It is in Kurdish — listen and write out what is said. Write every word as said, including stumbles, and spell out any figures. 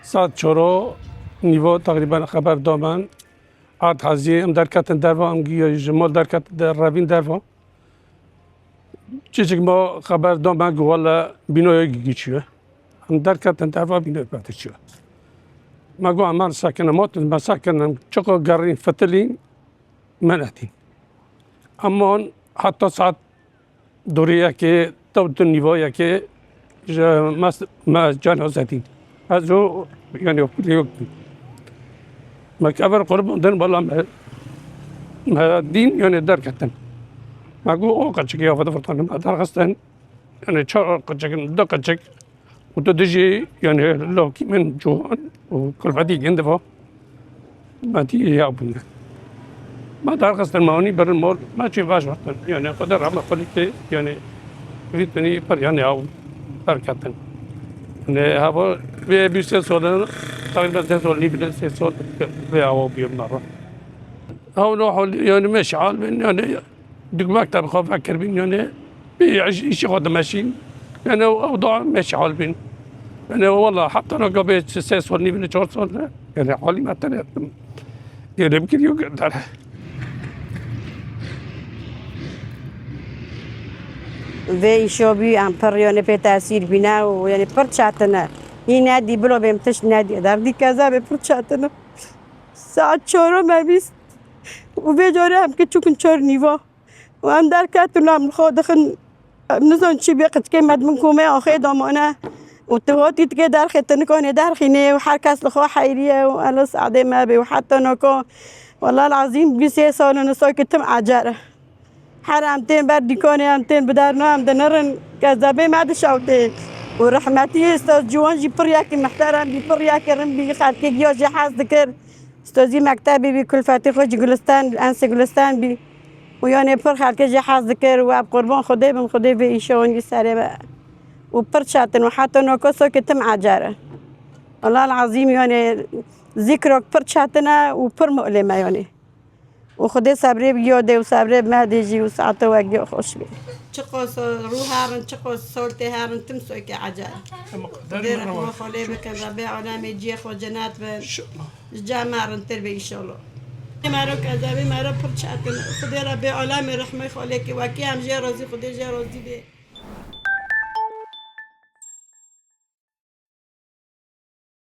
Saet çoro nîvo teqrîben xeber da min. Ard heziyê em derketin derva, em giya ji mal derket de revîn derva. Çiçik ma xeber da me ku wele bînoya gî çiye. Em derketin derva bînoya perte çiye. Me got, "Em sekinin, ma tu me sekinin, çiqa gerîn fitilîn, me nedîn." Eman heta saet dorê yekê, tev tu nîva yekê ji me, me cenaze dîn. Ez û, yani, yok, yok. Me kever qurban din, bala me, me dîn, yani, derketin. Me got, "O qeçik ya, vada fırtanı, me derxistin." Yani, çar qeçik, du qeçik. Û tu dijî, yani, lawkî min ciwan û kulfetî gindi va. Me dî ya bûne. Me derxistin, me onî birin mor, me çî baş vextin. Yani, xwe de rehme xwe lî, yani, vî tunî pir, yani, ew derketin. Yani, hava vê bî sê sol, teqrîben sê sol, nîv sê sol vê awa bûye me re. Ew no hol, yani, meşal bin, yani, Duk mekteb xwe vekiribîn, yani, bî iş-, işê xwe dimeşîn. Yani, ew, ew da meşal bîn. Yani, wala, heta naka bê sê sol nîvine, çar sol ne. Yani, halî me tene, yani, bikir yok der. Vê îşo bî, em pir, yani, pê tesîr bîne û, yani, pir çetin e. Yî nedî, bilo bêm tişt nedî. Derdî keza bê pir çetin e. Saet çoro me bîst. Û vê carê em ki çûkin çar nîva. Û em derketin, em li xwe dixin, em nizan çi bê, qicikê me di bin komê axê damane. Û tu hatî dikê derxê, tu nikanê derxînê û her kes li xwe heyriye û ele sadê me bê û heta naka. Wela lazîm bî sê sal in, sokê tim ecer e. Her em tên ber dîkanê, em tên bi der na, em dinirin, kezebê me dişewtê. Û rehmetî Ustaz Ciwan jî pir yekî mihteram bî, pir yekî rin bî, xelkê giya jê hez dikir. Ustazî mektebê bî, kulfetî xwe ji Gulistan, ensê Gulistan bî. Û yanê pir xelkê jê hez dikir û ev qurban Xwedê bin, Xwedê vê îşa wan jî serê me. Û pir çetin û heta naka sokê tim ecer e. Wela lazîm yanê zîkrok pir çetin e û pir mu'lim e yanê. Û Xwedê sebrê bi yo dê û sebrê bi me dê jî û saete we giyo xweş bê. Çiqas rû herin, çiqas sal tê herin, tim sokê ecer. Xwedê rehma xwe lê bikin, Rebê alemê cihê xwe cennet bin. Ji cem me rintir be înşallah. Mero kezebê mero pir çetin. Xwedê Rebê alemê rehmê xwe lê ke, wekî em jê razî, Xwedê jê razî bê.